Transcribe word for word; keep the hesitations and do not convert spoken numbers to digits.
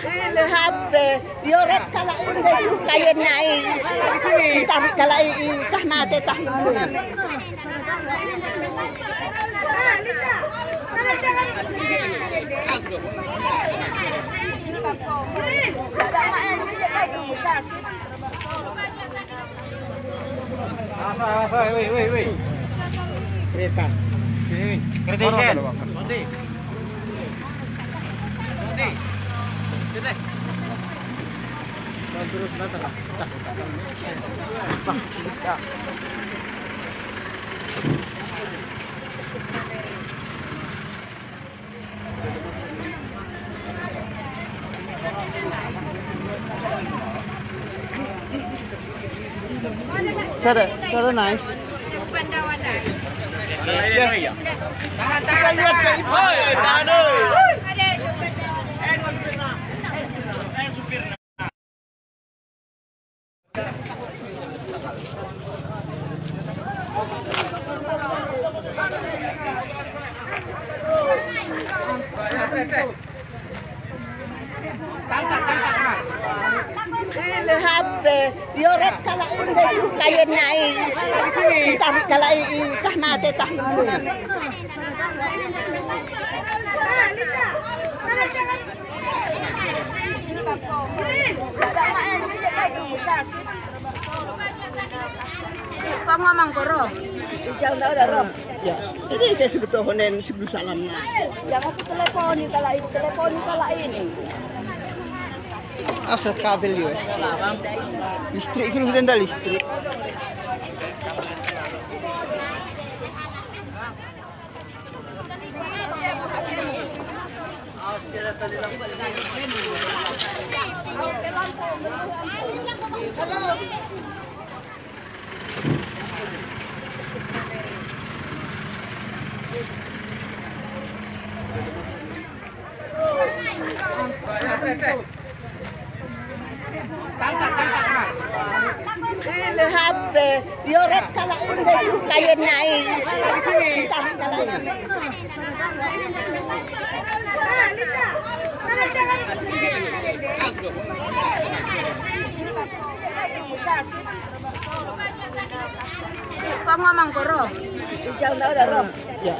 Eh, le habéh, yo rét kalak indai kayen nai, entah kalak i, i, tah maté tah limbunan. Apa, apa, wei, wei, wei. Kereta. Kereta ikan. Terus datang. Cara, cara naik. Eh, le habéh, yo rét kalak indai kayen nai, entah kalak i, i, tah maté tah limbunan. Kong ngomong koro. Ijang dah dah rom. Ya. Jadi kita sebut honen sebelum salam. Jangan telepon ni kalau ini, telepon ni kalau ini. Asal kabel dia. Listrik itu udah ada listrik. Eh, le habéh, yo rét kalak indai kayen nai, entah kalak i. Kong ngomong koro. Ijang dah dah rom. Ya.